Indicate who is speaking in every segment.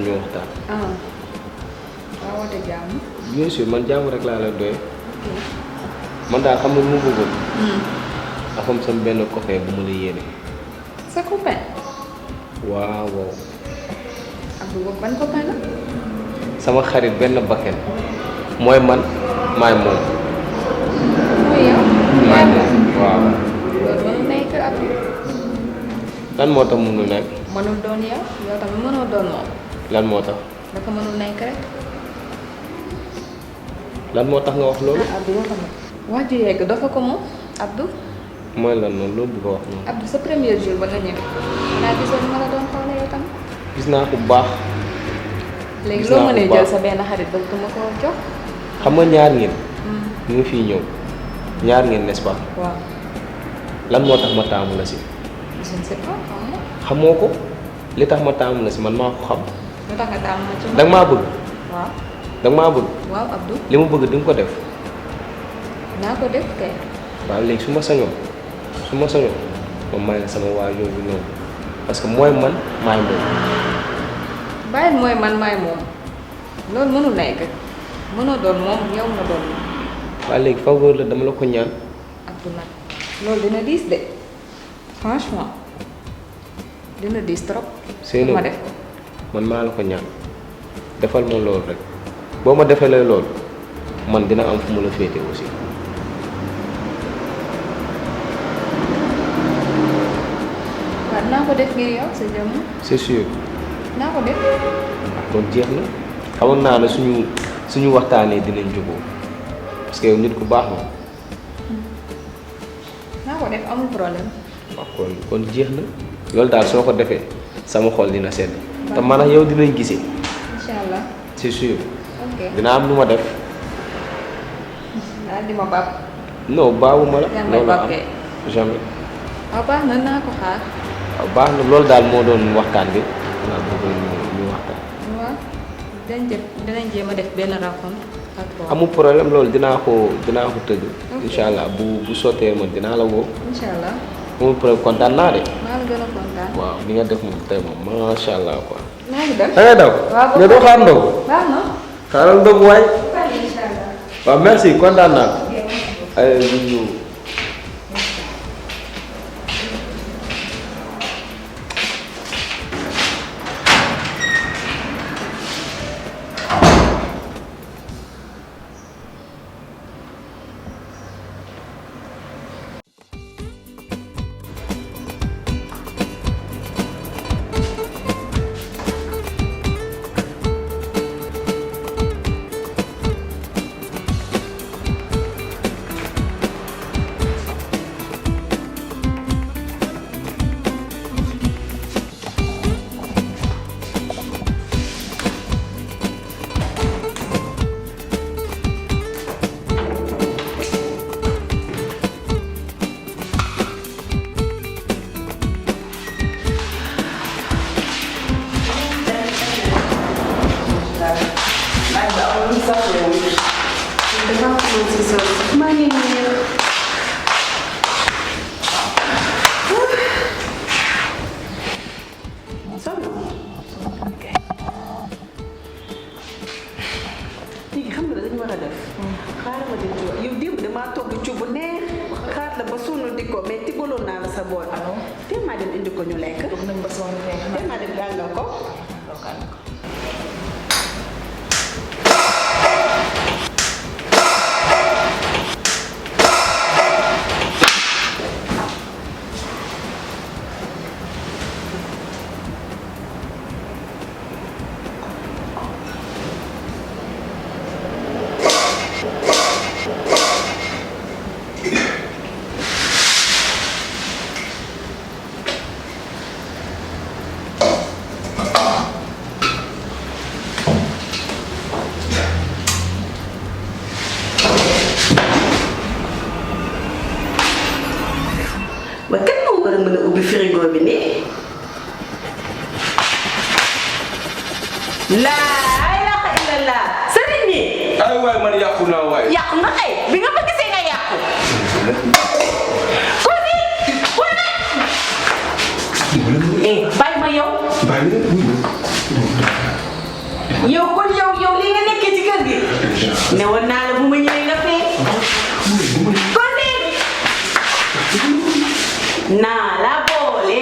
Speaker 1: ñu waxtaan.
Speaker 2: ah waaw woote jàmm.
Speaker 1: bien sûr man jàmm rek laa la doy. man daal xam nga lu mu bëggoon. dafa am sama benn copain bu ma la yéene.
Speaker 2: sa copain.
Speaker 1: waaw waaw.
Speaker 2: Abdou boobu ban copain la.
Speaker 1: sama xarit benn bakken mooy man maay moom.
Speaker 2: mooy yow.
Speaker 1: maay moom waaw.
Speaker 2: loolu mënul nekk Abdou.
Speaker 1: lan moo tax mënul nekk.
Speaker 2: mënul doon yow yow tamit mënoo doon moom.
Speaker 1: lan moo tax.
Speaker 2: dafa mënul nekk rek.
Speaker 1: lan moo tax nga wax loolu.
Speaker 2: ah Abdou yow tamit. wax ju yegg dafa ko moom Abdou.
Speaker 1: mooy lan noonu loolu bëgg a wax noonu.
Speaker 2: Abdou sa premier jour ba nga ñëwee. naa gisoon ma la doon xoolee yow tamit.
Speaker 1: gis naa ko bu baax.
Speaker 2: léegi
Speaker 1: gis
Speaker 2: loo
Speaker 1: naa ko
Speaker 2: mënee
Speaker 1: bu baax.
Speaker 2: jël sa benn xarit ba ma ko jox.
Speaker 1: xam nga ñaar ngeen. ñu ngi fii ñëw. ñaar ngeen n'est-ce pas.
Speaker 2: waaw.
Speaker 1: lan moo tax ma taamu la si.
Speaker 2: je ne sais pas xam nga.
Speaker 1: xamoo ko li tax ma taamu la si man maa ko xam.
Speaker 2: lu tax nga taamu ma ci
Speaker 1: danga maa bëgg.
Speaker 2: waaw.
Speaker 1: danga maa bëgg.
Speaker 2: waaw Abdou.
Speaker 1: li ma bëgg di nga ko def.
Speaker 2: naa ko def kay.
Speaker 1: waaw léegi su ma sañoon ma may la sama waa yooyu noonu parce que mooy man maay moom.
Speaker 2: bàyyil mooy man maay moom loolu mënul nekk mënoo doon moom yow nga doon moom.
Speaker 1: waaw léegi faveur la dama la ko ñaan.
Speaker 2: Abdou nag loolu dina diis de franchement dina diis trop.
Speaker 1: Seydou
Speaker 2: ma def ko.
Speaker 1: man maa la ko ñaan defal ma loolu rek boo ma defalee loolu man dina am fu mu la féete aussi.
Speaker 2: waaw naa ko def ngir yow sa jëmm.
Speaker 1: c'est sûr.
Speaker 2: naa ko def.
Speaker 1: kon jeex na xamoon naa ne suñu waxtaanee dinañ jubóo parce que yow nit ku baax na.
Speaker 2: naa ko def amul problème.
Speaker 1: waaw kon jeex na loolu daal soo ko defee sama xol dina sedd. te man ak yow dinañ gisee.
Speaker 2: incha allah.
Speaker 1: c'est sûr.
Speaker 2: ok
Speaker 1: dina am lu ma def.
Speaker 2: daal di ma bàpp.
Speaker 1: non baawuma la.
Speaker 2: yaa ngi may
Speaker 1: loolu am
Speaker 2: bàppee.
Speaker 1: jamais.
Speaker 2: waaw baax na naa ko xaar.
Speaker 1: waaw baax na loolu daal moo doon waxtaan bi waaw bëggoon ñu waxtaan.
Speaker 2: waaw dinañ jéem a def benn rencontre ak boobu.
Speaker 1: amul problème loolu dinaa ko tëgg. incha allah bu sottee man dinaa la woo.
Speaker 2: incha allah.
Speaker 1: amul problème kontaan naa de.
Speaker 2: maa la gën a kontaan.
Speaker 1: waaw li nga def moom tey moom macha allah quoi.
Speaker 2: naa ngi dem.
Speaker 1: da ngay daw.
Speaker 2: waaw
Speaker 1: nga doo xaar ndogu.
Speaker 2: baax na.
Speaker 1: xaaral ndogu waay.
Speaker 2: incha allah.
Speaker 1: waaw merci kontaan naa. ay ñu.
Speaker 3: léegi xam nga dañu war a def. xaaral ma dem ci yow démb damaa togg ci bu neex xaar la ba sonn di ko mais tibbaloon naa la sa bool. te maa dem indi ko ñu lekk.
Speaker 2: toog nañ ba sonn neex
Speaker 3: te maa dem gàlloo ko. ba kan moo war a mën a ubbi frigo bi nii. laa ilaaha illallah sëriñ bi.
Speaker 4: ay waay man yàqu naa waay.
Speaker 3: yàqu nga ay bi nga ma gisee nga yàqu. ko si wala. bàyyi ma yow.
Speaker 4: bàyyi
Speaker 3: yow kon yow li nga nekkee ci kër gi ne woon naa la bu ma ñëwee nga fee kon léegi naa la boole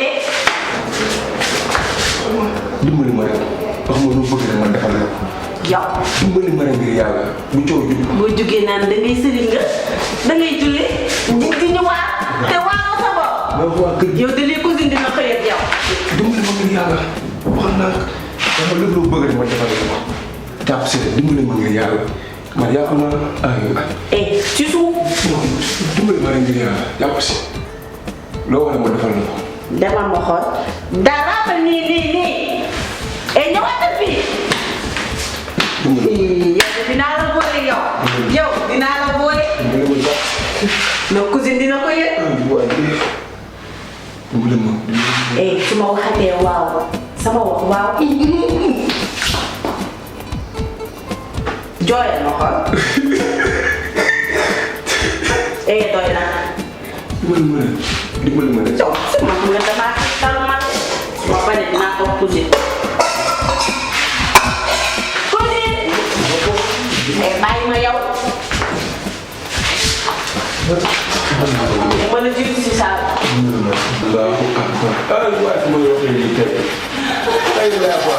Speaker 4: dimbali ma rek wax ma lu bëgg rek ma defal la
Speaker 3: yow
Speaker 4: dimbali ma rek ngir yàlla bu coow ju
Speaker 3: boo jógee naan da ngay sëriñ nga da ngay julli di ñu waar te waaroo sa bopp
Speaker 4: ma waa kër gi
Speaker 3: yow de lii cousine dina xëy ak yow
Speaker 4: dimbali ma ngir yàlla wax naa dama lépp lu bëgg rek ma defal la jàpp si dimbali ma ngir yàlla man yàqu naa
Speaker 3: eh ci suuf
Speaker 4: dimbali ma rek ngir yàlla jàpp si loo war a ma defal la ko
Speaker 3: demal ma xool dara ba nii eh ñëwaatal fii yow dinaa la boole yow dinaa la boole non cousine dina ko yëg
Speaker 4: dimbali ma
Speaker 3: eh su ma waxatee waaw sama wax waaw jooyal ma xool eh doy na
Speaker 4: dimbali ma rek
Speaker 3: yow sama xam nga damaa tal ma ma bañ a dinaa ko cousine eh bàyyi ma yow ma la jiitu si saal
Speaker 4: Allahu akbar ay waay ma waxee nii tey ay laa ko